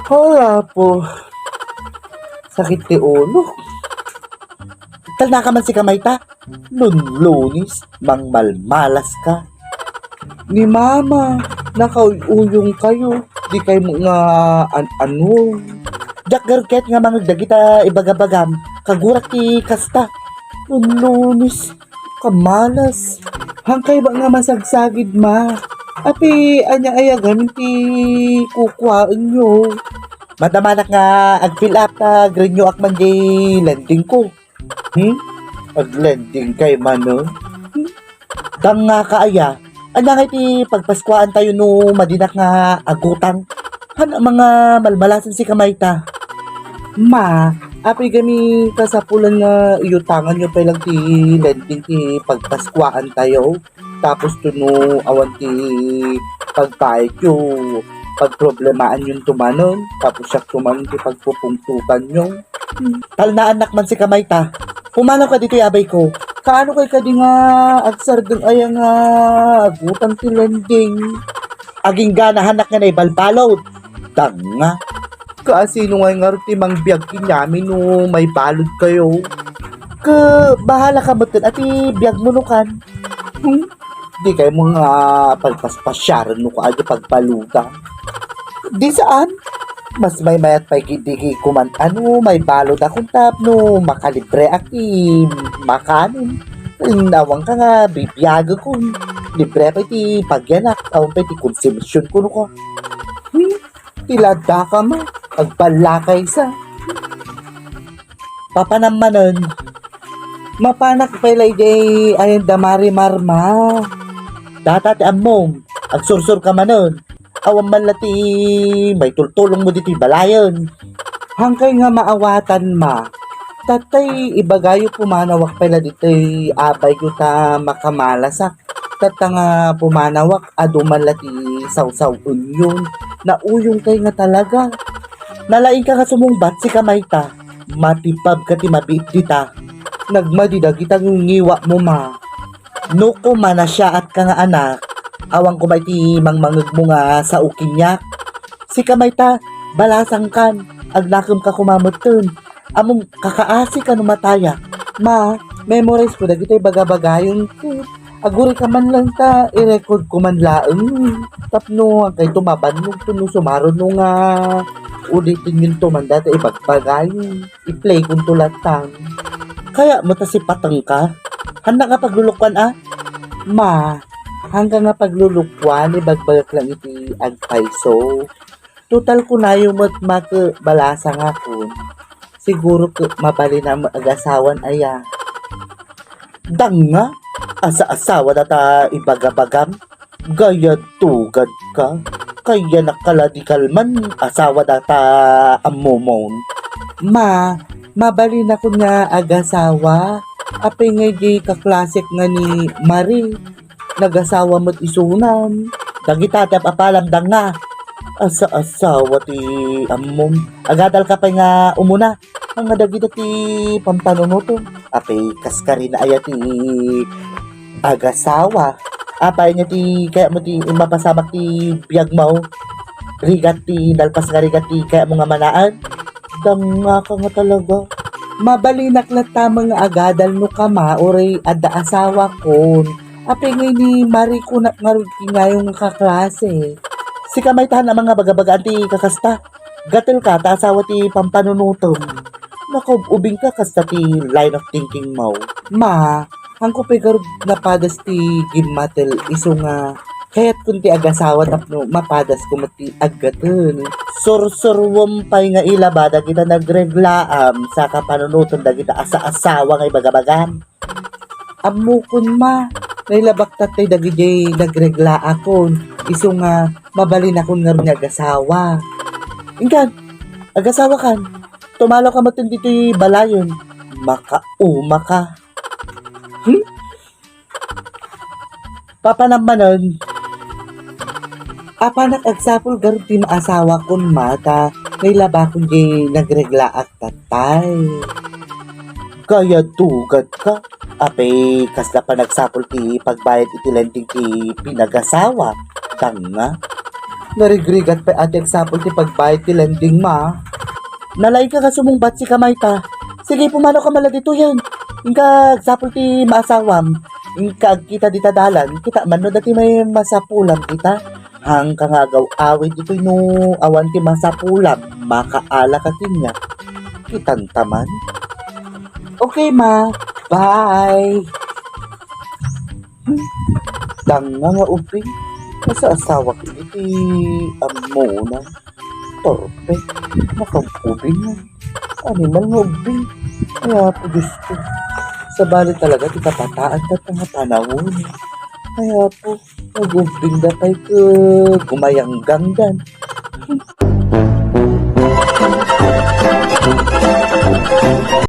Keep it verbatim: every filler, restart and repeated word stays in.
Hoy, apo. Sakit ti ulo. Talna ka man sika mayta. Lunlunis, mangmalmalas ka. Ni Mama, nakauyuyong kayo. Di kayo nga an-ano. Diak garud ket nga mangeg dagita ibagabagam. Kagurak ti kasta. Lunlunis, kamalas. Hangkay ba nga masagsagid, ma? Api, anya aya gamin ti kukuaenyo? Madamanak nga ag-fill up ta agrenew ak man di lending ko. Hmm? Ag-lending kay manen? Hmm? Dangngaka aya? Anya nga iti pagpaskuaan tayo no madinak nga agutang? Han, mangmalmalasen sika mayta. Ma, api gami kasapulan nga iyutangan yo pay lang ti lending ti pagpaskuaan tayo? Tapos to no awan ti pagbayad yo, pagproblemaen yon to manen, tapos siak to manen ti pagpupungtotan yo. Talnaannak man sika mayta. Pumanaw ka ditoy abay ko. Kaano kay kadi nga agsardeng aya nga agutang ti lending? Agingga nahanak nga naibalbalod. Dangngak. Kaasino ngay ngarud ti mangbiag ken amin no maibalod kayo? Ke, bahala ka metten a ti biag mo no kan. Hmm? Di kayo mga pagpaspasyaran no kayo pagbaluda. Di saan? Mas maymayat pay ki-, di ki kuman ano, maibalod akon tapno makalibre ak ti makanen. Awan ka nga bibiag akon. Libre pay ti pagyanak, awan pay ti konsumision ko no ka. Hmm? Ti ladda ka ma, agballakay sa. Papanam manen. Mapanak pay la idiay ayan da Marimar ma. Data ti ammom, agsursor ka manen. Awan man la ti maitultulong mo ditoy balayen. Hangkay nga maawatan ma. Tatay, ibagayo pumanawak pay la ditoy abayyo ta makamalasak. Tatta nga pumanawak, adu man la ti sawsaw-enyon. Nauyong kay nga talaga. Nalaing ka nga sumungbat, sika mayta. Matipab ka ti mabiit dita. Nagmadi dagita ngiwat mo ma. No koma nasiaat ka nga anak, awan koma iti mangmangeg mo nga sao kaniak. Sika mayta, balasang kan, agnakem ka koma metten. Ammom, kakaasi ka no matayak. Ma, memorize ko dagitoy bagabagayon ko. Aguri ka man lang ta, i-record ko man laeng. Tapno, agkayto mabannog to no sumaruno nga ulitin yun to man data ibagbagayon. I-play ko to lattang. Kaya mo ta sipateng ka? Handa nga paglulukuan, a? Ma, handa nga paglulukuan, ibagbagak lang iti agpayso. Total, kunayo met ma ket balasang akon. Siguro ket mabalin a met agasawan aya. Dangngak, asa-asawa data ibagabagam. Gayad tugad ka. Kayat a la di kalman asawa data ammomon. Ma, mabalin akon nga agasawa. Apay nga idi kaklasek nga ni Marie. Nagasawa met isunan. Dagita ti apapalam, dangngak. Asa-asawa ti ammom. Agadal ka pay nga umuna. Nga dagita ti pampanunotom. Apay, kas karina aya ti agasawa. Apay nga ti kayat mo ti mapasamak ti biag mo. Rigat ti nalpas nga rigat ti kayat mo nga manaan. Dangngak nga talaga. Mabalinak latta nga agadal no kama, uray adda asawakon. Apay nga ni Marie kunak ngarud kaniayo nga kaklase. Sika mayta, han a nga bagabagaan ti kakasta. Gatel ka ta asawa ti pampanunotem. Nakaub-ubing ka kasta ti line of thinking mo. Ma, hanko pay garud napadas ti gimmatel isu nga kayatkon ti agasawa tapno mapadas ko met ti aggatel. Sursuruem pay nga ilaba dagita nagreglaam sa kapanunoten dagita asa-asawa nga ibagabagam. Ammokon, ma, nailabak tatay dagidiay nagreglaakon, isu nga mabalinakon ngarud nga agasawa. Inkan, agasawa kan, tumalaw ka metten ditoy balayen, makauma ka. Hmm? Papanam manen. Apanak, agsapul garud ti maasawakon, ma, ta nailabakon diay nagreglaak tatay. Kaya tugad ka, apay kasla panagsapul ti pagbayad iti lending ti pinagasawa, dangngak. Narigrigat pay a ti agsapul ti pagbayad ti lending, ma. Nalaing ka nga sumungbat, sika, Mayta. Sige, pumanaw ka man la ditoyen. Inka agsapul ti maasawam. Inka agkita dita dalan, kita man no dati may masapulam kita. Hangka nga agaw-awid ditoy no awan ti masapulam, makaala ka kaniak. Kitanta man. Okay, ma. Bye. Tanga nga ubing, nasasawak iti ammona. Torpe, nakag-ubing. Animal nga ubing. Ay, Apo Diyos ko. Sabali talaga ti kabataan ket nga panahon. Ay, Apo, nag-ubing da pay ket gumayanggang dan.